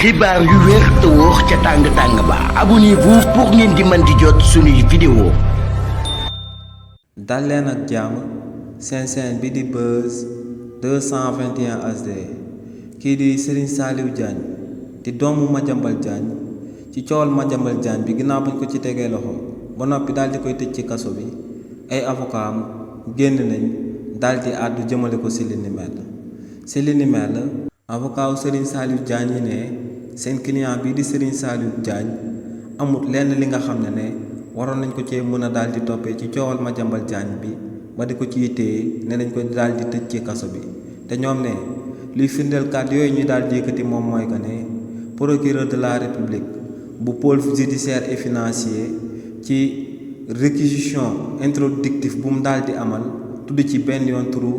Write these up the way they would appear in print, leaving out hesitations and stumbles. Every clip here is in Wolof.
xibaar yu wér te wóor ca tàng-tàng ba abonnez-vous pour ngeen di mën di jot suñuy vidéo. dal leen ak jàmm seen bi di Buzz 221 HD kii di Serigne Saliou Diagne di doomu Madiambal Diagne ci coowal Madiambal Diagne bi ginnaaw bañ ko ci tegee loxo ba noppi daal di koy tëj ci kaso bi ay avocat am génn nañ daal di àddu jëmale ko si li ni mel avocat wu Serigne Saliou Diagne yi ne seen client bii di Serigne Saliou Diagne amul lenn li nga xam ne waroon nañ ko cee mën a daal di toppee ci coowal Madiambal Diagne bi ba di ko ciy téye ne nañ ko daal di tëj ci kaso bi te ñoom ne luy firndeel kàddu yooyu ñu daal di yëkkati moom mooy que ne procureur de la république bu pôle judiciaire et financier ci réquisition introductive bu mu daal di amal tudd ci benn yoon turu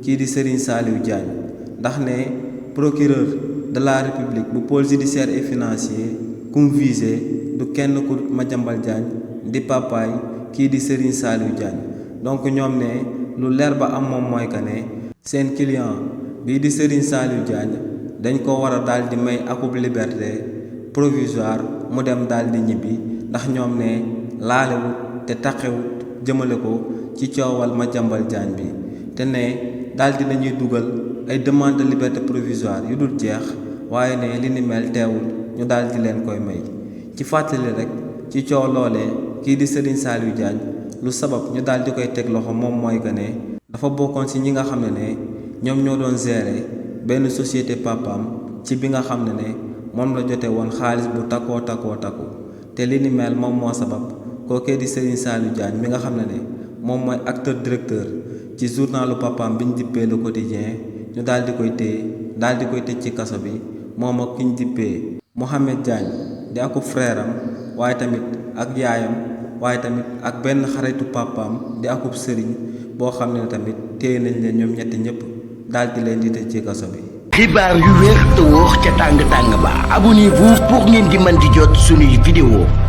kii di Serigne Saliou Diagne ndax ne procureur de la république bu pôle judiciaire et financier kum visé du kenn ku Madiambal Diagne di papaay kii di Serigne Saliou Diagne donc ñoom ne lu leer ba am moom mooy que ne seen client bii di Serigne Saliou Diagne dañ ko war a daal di may akub liberté provisoire mu dem daal di ñibbi ndax ñoom ne laalewut te taqewut jëmale ko ci coowal Madiambal Diagne bi te ne daal di nañuy dugal ay demande de liberté provisoire yu dul jeex waaye ne li ni mel teewul ñu daal di leen koy may ci fàttali rek ci coow loolee kii di Serigne Saliou Diagne lu sabab ñu daal di koy teg loxo moom mooy que ne dafa bokkoon ci ñi nga xam ne ñoom ñoo doon gérer benn société papaam ci bi nga xam ne moom la jote woon xaalis bu takkoo te li ni mel moom moo sabab kookee di Serigne Saliou Diagne mi nga xam ne moom mooy acteur directeur ci journalu papaam bi ñu dippee Le Quotidien ñu daal di koy téye daal di koy tëj ci kaso bi moom ak ki ñu dippee Mohamed Diagne di akub frère am waaye tamit ak yaayam waaye tamit ak benn xaritu papaam di akub sëriñ boo xam ne tamit téye nañ leen ñoom ñetti ñëpp daal di leen di tëj ci kaso bi. xibaar yu wér te wóor ca tàng-tàng ba abonnez-vous pour ngeen di mën di jot suñuy vidéo.